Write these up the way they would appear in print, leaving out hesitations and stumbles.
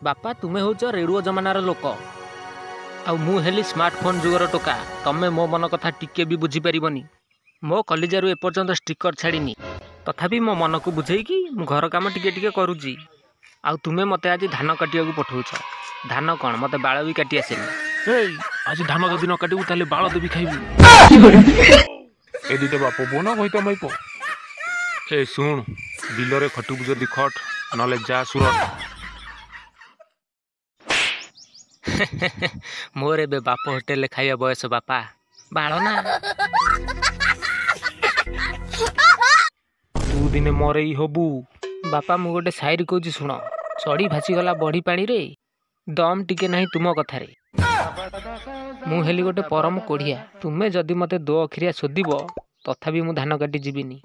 ବାପା ତୁମେ ହେଉଛ ରେଡୁଅ ଜମାନାର ଲୋକ, ଆଉ ମୁଁ ହେଲି ସ୍ମାର୍ଟଫୋନ୍ ଯୁଗର ଟୋକା। ତମେ ମୋ ମନ କଥା ଟିକେ ବି ବୁଝିପାରିବନି। ମୋ କଲିଜାରୁ ଏପର୍ଯ୍ୟନ୍ତ ଷ୍ଟିକର ଛାଡ଼ିନି, ତଥାପି ମୋ ମନକୁ ବୁଝେଇକି ମୁଁ ଘର କାମ ଟିକେ ଟିକେ କରୁଛି। ଆଉ ତୁମେ ମୋତେ ଆଜି ଧାନ କାଟିବାକୁ ପଠଉଛ। ଧାନ କ'ଣ, ମୋତେ ବାଳ ବି କାଟି ଆସେନି। ଏଇ ଆଜି ଧାନ ଯଦି ନ କାଟିବୁ ତାହେଲେ ବାଳ ଦେବି ଖାଇବୁ। ଏ ଦୁଇଟା ବାପ ପୁଅ ନା ଘଇତା ମାଇପ। ଏ ଶୁଣ, ବିଲରେ ଖଟିବୁ ଯଦି ଖଟ, ନହେଲେ ଯା ସୁରଟ। ମୋର ଏବେ ବାପ ହୋଟେଲରେ ଖାଇବା ବୟସ ବାପା, ବାଳ ନା। ତୁ ଦିନେ ମରେଇ ହବୁ। ବାପା ମୁଁ ଗୋଟେ ସାଇରି କହୁଛି ଶୁଣ। ଚଢ଼ି ଭାସିଗଲା ବଢ଼ି ପାଣିରେ, ଦମ୍ ଟିକେ ନାହିଁ ତୁମ କଥାରେ। ମୁଁ ହେଲି ଗୋଟେ ପରମ କୋଢ଼ିଆ, ତୁମେ ଯଦି ମୋତେ ଦୋ ଅଖିରିଆ ଶୋଧିବ ତଥାପି ମୁଁ ଧାନ କାଟି ଯିବିନି।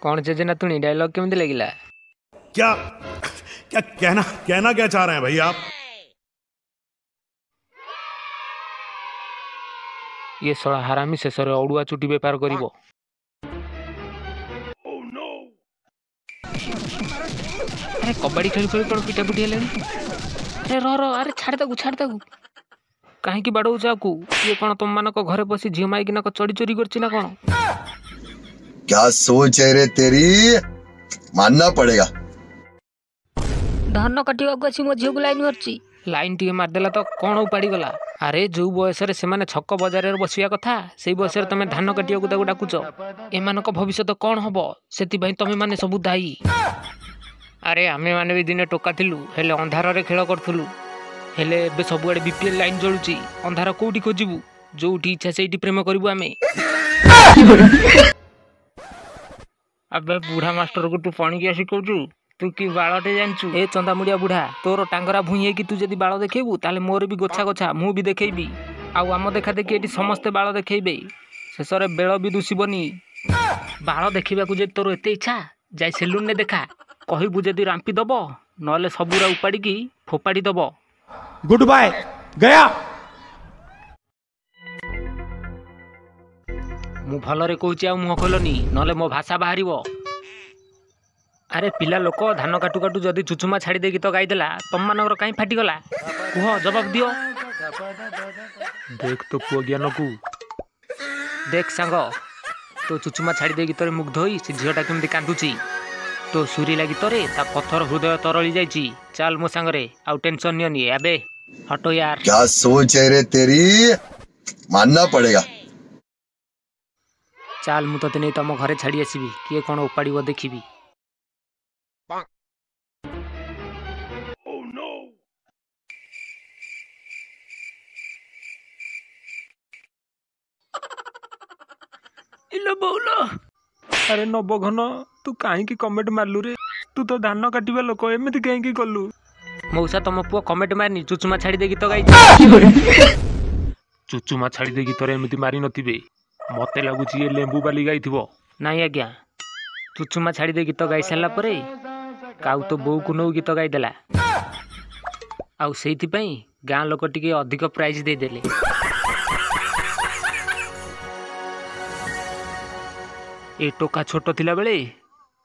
କ'ଣ ଜେଜେ ନାତୁଣୀ, ଡାଇଲଗ କେମିତି ଲାଗିଲା? क्या क्या कहना कहना क्या चाह रहे हैं भाई आप? ଇଏ ଶଳା ହାରାମି ଶେଷରେ ଅଡ଼ୁଆ ଚୁଟି ବେପାର କରିବ। ଆରେ କବାଡ଼ି ଖେଳି ଖେଳି କ'ଣ ପିଟାପୁଟି ହେଲେଣି? ଆରେ ର ର, ଆରେ ଛାଡ଼ ତାକୁ, ଛାଡ଼ ତାକୁ। କାହିଁକି ବାଡ଼ଉଛ ଆକୁ? ଇଏ କ'ଣ ତମମାନଙ୍କ ଘରେ ପଶି ଝିଅ ମାଇକିନାକ ଚଢ଼ି ଚୋରି କରିଛି ନା କ'ଣ? क्या सोच है रे तेरी, मानना पड़ेगा। ଧାନ କାଟିବାକୁ ଆସି ମୋ ଝିଅକୁ ଲାଇନ୍ ମାରୁଛି। ଲାଇନ୍ ଟିକେ ମାରିଦେଲା ତ କ'ଣ ଉପାଡ଼ିଗଲା? ଆରେ ଯେଉଁ ବୟସରେ ସେମାନେ ଛକ ବଜାରରେ ବସିବା କଥା, ସେଇ ବୟସରେ ତମେ ଧାନ କାଟିବାକୁ ତାକୁ ଡାକୁଛ। ଏମାନଙ୍କ ଭବିଷ୍ୟତ କ'ଣ ହବ, ସେଥିପାଇଁ ତମେମାନେ ସବୁ ଦାୟୀ। ଆରେ ଆମେମାନେ ବି ଦିନେ ଟୋକା ଥିଲୁ, ହେଲେ ଅନ୍ଧାରରେ ଖେଳ କରୁଥିଲୁ। ହେଲେ ଏବେ ସବୁଆଡ଼େ ବିପିଏଲ୍ ଲାଇନ୍ ଜଳୁଛି, ଅନ୍ଧାର କେଉଁଠି ଖୋଜିବୁ? ଯୋଉଠି ଇଚ୍ଛା ସେଇଠି ପ୍ରେମ କରିବୁ ଆମେ। ଆବେ ବୁଢ଼ା ମାଷ୍ଟରକୁ ତୁ ପଣିକିଆ ଶିଖଉଛୁ? ତୁ କି ବାଳଟେ ଜାଣିଛୁ? ଏ ଚନ୍ଦାମୁଡ଼ିଆ ବୁଢ଼ା, ତୋର ଟାଙ୍ଗରା ଭୁଇଁ ହେଇକି ତୁ ଯଦି ବାଳ ଦେଖେଇବୁ ତାହେଲେ ମୋର ବି ଗୋଛା ଗୋଛା, ମୁଁ ବି ଦେଖେଇବି। ଆଉ ଆମ ଦେଖା ଦେଖି ଏଠି ସମସ୍ତେ ବାଳ ଦେଖେଇବେ, ଶେଷରେ ବେଳ ବି ଦୁଷିବନି। ବାଳ ଦେଖିବାକୁ ଯଦି ତୋର ଏତେ ଇଚ୍ଛା, ଯାଇ ସେଲୁନରେ ଦେଖା। କହିବୁ ଯଦି ରାମ୍ପି ଦବ, ନହେଲେ ସବୁରା ଉପାଡ଼ିକି ଫୋପାଡ଼ି ଦବ। गुड बाय गया। ମୁଁ ଭଲରେ କହୁଛି, ଆଉ ମୁହଁ ଖୋଲନି, ନହେଲେ ମୋ ଭାଷା ବାହାରିବ। ଆରେ ପିଲା ଲୋକ ଧାନ କାଟୁ କାଟୁ ଯଦି ଚୁଚୁମା ଛାଡ଼ି ଦେଇ ଗୀତ ଗାଇଦେଲା, ତମମାନଙ୍କର କାହିଁ ଫାଟିଗଲା? କୁହ, ଜବାବ ଦିଅ। ଦେଖ ତୋ ପୁଅ ଜ୍ଞାନକୁ। ଦେଖ ସାଙ୍ଗ, ତୋ ଚୁଚୁମା ଛାଡ଼ି ଦେଇ ଗୀତରେ ମୁଗ୍ଧ ହୋଇ ସେ ଝିଅଟା କେମିତି କାନ୍ଦୁଛି। ତୋ ସୁରିଲା ଗୀତରେ ତା ପଥର ହୃଦୟ ତରଳି ଯାଇଛି। ଚାଲ ମୋ ସାଙ୍ଗରେ, ଆଉ ଟେନସନ୍ ନିଅନି। ଆବେ ହଟୋ ୟାର। क्या सोच है रे तेरी, मानना पड़ेगा। ଚାଲ, ମୁଁ ତତେ ନେଇ ତମ ଘରେ ଛାଡ଼ି ଆସିବି। କିଏ କ'ଣ ଉପାଡ଼ିବ ଦେଖିବି। ଇଲୋ ବୋଉଲ। ଆରେ ନବଘନ, ତୁ କାହିଁକି କମେଣ୍ଟ ମାରିଲୁ ରେ? ତୁ ତ ଧାନ କାଟିବା ଲୋକ, ଏମିତି କାହିଁକି କଲୁ? ମଉସା, ତମ ପୁଅ କମେଣ୍ଟ ମାରିନି, ଚୁଚୁମା ଛାଡ଼ି ଦେଇ ଗୀତ ଗାଇଛି। ଚୁଚୁମା ଛାଡ଼ି ଦେଇ ଗୀତରେ ଏମିତି ମାରି ନଥିବେ, ମତେ ଲାଗୁଛି ଇଏ ଲେମ୍ବୁ ବାଲି ଗାଇଥିବ। ନାଇଁ ଆଜ୍ଞା, ଚୁଚୁମା ଛାଡ଼ି ଦେଇ ଗୀତ ଗାଇ ସାରିଲା ପରେ କାଉ ତ ବୋଉକୁ ନଉ ଗୀତ ଗାଇଦେଲା, ଆଉ ସେଇଥିପାଇଁ ଗାଁ ଲୋକ ଟିକେ ଅଧିକ ପ୍ରାଇଜ୍ ଦେଇଦେଲେ। ଏ ଟୋକା ଛୋଟ ଥିଲାବେଳେ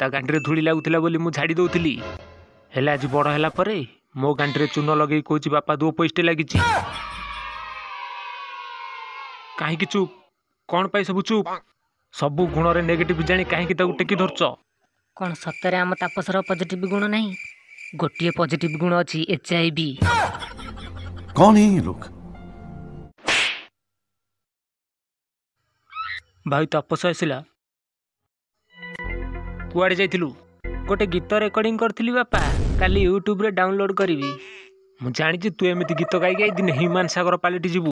ତା ଗାଣ୍ଡିରେ ଧୂଳି ଲାଗୁଥିଲା ବୋଲି ମୁଁ ଝାଡ଼ି ଦଉଥିଲି, ହେଲେ ଆଜି ବଡ଼ ହେଲା ପରେ ମୋ ଗାଣ୍ଡିରେ ଚୂନ ଲଗେଇ କହୁଛି ବାପା ଦୋ ପଇସା ଲାଗିଛି। କାହିଁକି ଚୁପ୍? କ'ଣ ପାଇଁ ସବୁ ଚୁପ୍? ସବୁ ଗୁଣରେ ନେଗେଟିଭ୍ ଜାଣି କାହିଁକି ତାକୁ ଟେକି ଧରୁଛ? କ'ଣ ସତରେ ଆମ ତାପସର ପଜିଟିଭ୍ ଗୁଣ ନାହିଁ? ଗୋଟିଏ ପଜିଟିଭ୍ ଗୁଣ ଅଛି, ଏଚ୍ I V. कौन है ये लोग? ଭାଇ ତାପସ ଆସିଲା। କୁଆଡ଼େ ଯାଇଥିଲୁ? ଗୋଟେ ଗୀତ ରେକର୍ଡ଼ିଂ କରିଥିଲି ବାପା, କାଲି ୟୁଟ୍ୟୁବରେ ଡାଉନଲୋଡ୍ କରିବି। ମୁଁ ଜାଣିଛି ତୁ ଏମିତି ଗୀତ ଗାଇ ଗାଇ ଦିନେ ହ୍ୟୁମାନ ସାଗର ପାଲଟି ଯିବୁ।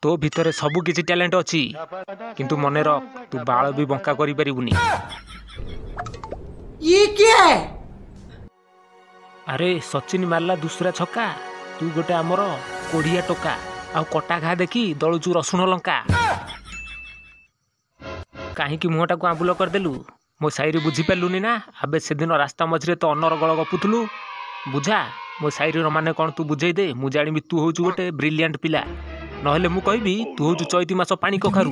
ତୋ ଭିତରେ ସବୁ କିଛି ଟ୍ୟାଲେଣ୍ଟ ଅଛି, କିନ୍ତୁ ମନେ ରଖ, ତୁ ବାଳ ବି ବଙ୍କା କରିପାରିବୁନି। ଆରେ ସଚିନ ମାରିଲା ଦୁସରା ଛକା, ତୁ ଗୋଟେ ଆମର କୋଢ଼ିଆ ଟୋକା, ଆଉ କଟା ଘା ଦେଖି ଦଳୁଛୁ ରସୁଣ ଲଙ୍କା। କାହିଁକି ମୁହଁଟାକୁ ଆମ୍ବୁଲ କରିଦେଲୁ? ମୋ ସାଇରି ବୁଝିପାରିଲୁନି ନା? ଆବେ ସେଦିନ ରାସ୍ତା ମଝିରେ ତ ଅନର୍ଗଳ ଗପୁଥିଲୁ। ବୁଝା ମୋ ସାଇରିର ମାନେ କ'ଣ, ତୁ ବୁଝେଇ ଦେ, ମୁଁ ଜାଣିବି ତୁ ହେଉଛୁ ଗୋଟେ ବ୍ରିଲିଆଣ୍ଟ ପିଲା, ନହେଲେ ମୁଁ କହିବି ତୁ ହେଉଛୁ ଚୈତି ମାସ ପାଣି କଖାରୁ।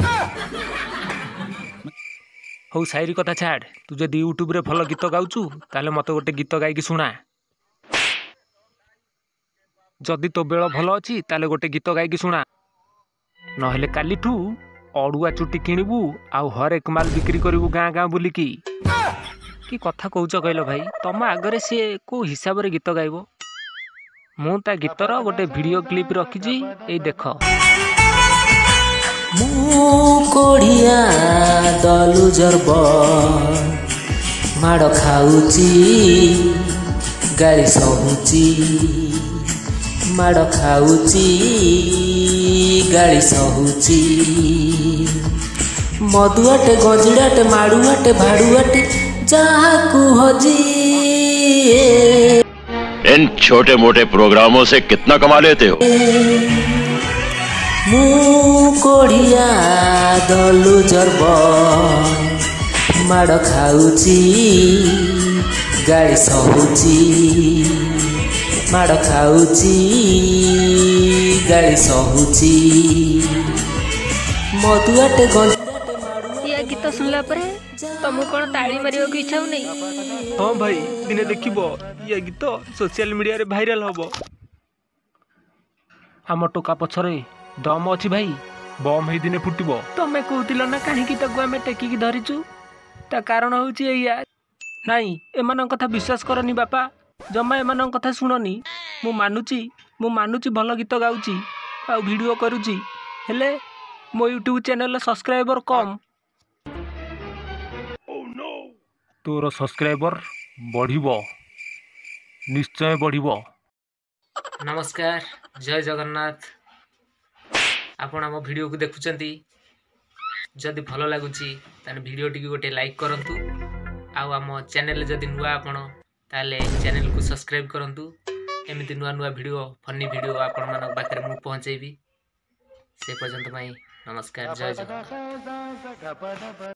ହଉ ସାଇରୀ କଥା ଛାଡ଼, ତୁ ଯଦି ୟୁଟ୍ୟୁବରେ ଭଲ ଗୀତ ଗାଉଛୁ ତାହେଲେ ମୋତେ ଗୋଟେ ଗୀତ ଗାଇକି ଶୁଣା। ଯଦି ତୋ ବେଳ ଭଲ ଅଛି ତାହେଲେ ଗୋଟେ ଗୀତ ଗାଇକି ଶୁଣା, ନହେଲେ କାଲିଠୁ ଅଡ଼ୁଆ ଚୁଟି କିଣିବୁ ଆଉ ହରେକ ମାଲ ବିକ୍ରି କରିବୁ ଗାଁ ଗାଁ ବୁଲିକି। କି କଥା କହୁଛ କହିଲ ଭାଇ, ତମ ଆଗରେ ସିଏ କେଉଁ ହିସାବରେ ଗୀତ ଗାଇବ? ମୁଁ ତା ଗୀତର ଗୋଟେ ଭିଡ଼ିଓ କ୍ଲିପ୍ ରଖିଛି, ଏଇ ଦେଖ। ମୁଁ କୋଢ଼ିଆ ଦଲୁ ଜର୍ବ, ମାଡ଼ ଖାଉଛି ଗାଳି ସହୁଛି, ମାଡ଼ ଖାଉଛି ଗାଳି ସହୁଛି, ମଦୁଆଟେ ଗଞ୍ଜିଡ଼ାଟେ ମାଡ଼ୁଆଟେ ଭାଡ଼ୁଆଟେ ଯାହା କୁହ ଯିଏ। इन छोटे मोटे प्रोग्रामों से कितना कमा लेते हो? ମୁଁ କୋଢ଼ିଆ ଦଲୁ ଜର୍ବ, ମାଡ଼ ଖାଉଛି ଗାଳି ସହୁଛି, ମାଡ଼ ଖାଉଛି ଗାଳି ସହୁଛି, ମଦୁଆଟେ ଗଞ୍ଜିଡ଼ାଟେ। ୟା ଗୀତ ଶୁଣିଲା ପରେ ତମକୁ କ'ଣ ତାଳି ମାରିବାକୁ ଇଚ୍ଛା ହଉନି? ହଁ ଭାଇ, ଦିନେ ଦେଖିବ ୟା ଗୀତ ସୋସିଆଲ ମିଡ଼ିଆରେ ଭାଇରାଲ ହବ। ଆମ ଟୋକା ପଛରେ ଦମ ଅଛି ଭାଇ, ବମ୍ ହେଇ ଦିନେ ଫୁଟିବ। ତମେ କହୁଥିଲ ନା କାହିଁକି ତାକୁ ଆମେ ଟେକିକି ଧରିଛୁ, ତା କାରଣ ହେଉଛି ଏଇଆ। ନାଇଁ, ଏମାନଙ୍କ କଥା ବିଶ୍ୱାସ କରନି ବାପା, ଜମା ଏମାନଙ୍କ କଥା ଶୁଣନି। ମୁଁ ମାନୁଛି ଭଲ ଗୀତ ଗାଉଛି ଆଉ ଭିଡ଼ିଓ କରୁଛି, ହେଲେ ମୋ ୟୁଟ୍ୟୁବ୍ ଚ୍ୟାନେଲର ସବସ୍କ୍ରାଇବର କମ୍। ତୋର ସବସ୍କ୍ରାଇବର ବଢ଼ିବ, ନିଶ୍ଚୟ ବଢ଼ିବ। ନମସ୍କାର, ଜୟ ଜଗନ୍ନାଥ। ଆପଣ ଆମ ଭିଡ଼ିଓକୁ ଦେଖୁଛନ୍ତି, ଯଦି ଭଲ ଲାଗୁଛି ତାହେଲେ ଭିଡ଼ିଓଟିକୁ ଗୋଟେ ଲାଇକ୍ କରନ୍ତୁ, ଆଉ ଆମ ଚ୍ୟାନେଲରେ ଯଦି ନୂଆ ଆପଣ ତାହେଲେ ଚ୍ୟାନେଲକୁ ସବସ୍କ୍ରାଇବ୍ କରନ୍ତୁ। ଏମିତି ନୂଆ ନୂଆ ଭିଡ଼ିଓ, ଫନି ଭିଡ଼ିଓ ଆପଣମାନଙ୍କ ପାଖରେ ମୁଁ ପହଞ୍ଚେଇବି। ସେ ପର୍ଯ୍ୟନ୍ତ ପାଇଁ ନମସ୍କାର, ଜୟ ଜଗନ୍ନାଥ।